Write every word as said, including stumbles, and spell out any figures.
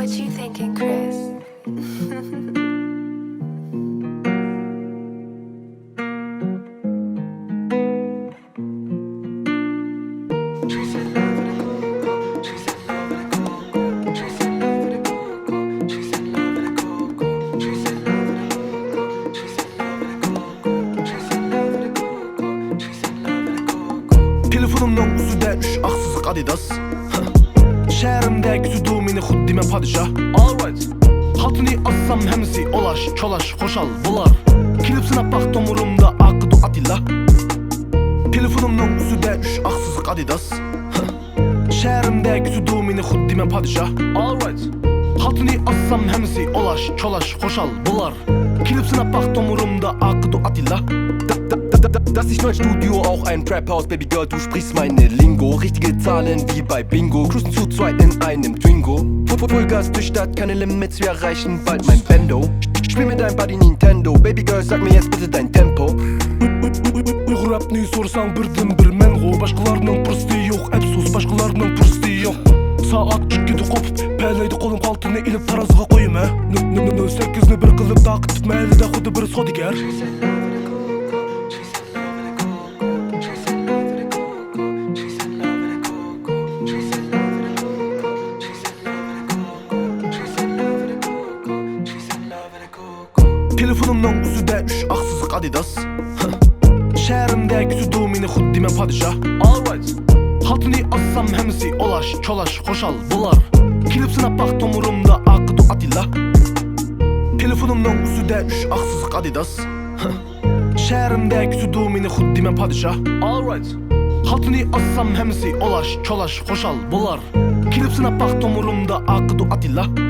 What you thinking, Chris? تېلېفونۇمنىڭ ئۈستىدە ئۈچ ئاق سىزىق ئادىداس. شەھىرىمدە كۈتىدۇ مېنى خۇددى مەن پادىشاھ. Alright. خالتىنى ئاچسام ھەممىسى ئولاش، چولاش، خۇشال بولار. كېلىپ سىناپ باق تومۇرۇمدا ئاقىدۇ ئاتىلا. تېلېفونۇمنىڭ ئۈستىدە ئۈچ ئاق سىزىق ئادىداس. شەھىرىمدە كۈتىدۇ مېنى خۇددى مەن پادىشاھ. Alright. خالتىنى ئاچسام ھەممىسى ئولاش، چولاش، خۇشال بولار. كېلىپ سىناپ باق تومۇرۇمدا ئاقىدۇ ئاتىلا. Das ist mein Studio, auch ein Trap House, Baby Girl, du sprichst meine Lingo. Richtige Zahlen wie bei Bingo, cruisen zu zweit in einem Twingo. Voll-, Vollgas durch Stadt, keine Limits, wir erreichen bald mein Bendo. Spiel mit deinem Buddy Nintendo, Baby Girl, sag mir jetzt bitte dein Tempo. ئۇيغۇر ھەپنى سورىساڭ بىردىن بىر مەنغۇ، باشقىلارنىڭ پۇرسىتى يوق، ئەپسۇس، باشقىلارنىڭ پۇرسىتى يوق. سائەت چېكىدە قوپۇپ، پەلەيدە قولۇم قالتىنى ئېلىپ تارازىغا قويىمەن. نۆل، نۆل، نۆل سەككىزنى بىر قىلىپ تارقىتىپ مەھەللىدە خۇددى بىر سودىگەر. تېلېفونۇمنىڭ ئۈستىدە ئۈچ ئاق سىزىق ئادىداس. شەھىرىمدە كۈتىدۇ مېنى خۇددى مەن پادىشاھ. Alright. خالتىنى ئاچسام ھەممىسى ئولاش، چولاش، خۇشال بولار. كېلىپ سىناپ باق تومۇرۇمدا ئاقىدۇ ئاتىلا. تېلېفونۇمنىڭ ئۈستىدە ئۈچ ئاق سىزىق ئادىداس. شەھىرىمدە كۈتىدۇ مېنى خۇددى مەن پادىشاھ. Alright. خالتىنى ئاچسام ھەممىسى ئولاش، چولاش، خۇشال بولار. كېلىپ سىناپ باق تومۇرۇمدا ئاقىدۇ ئاتىلا.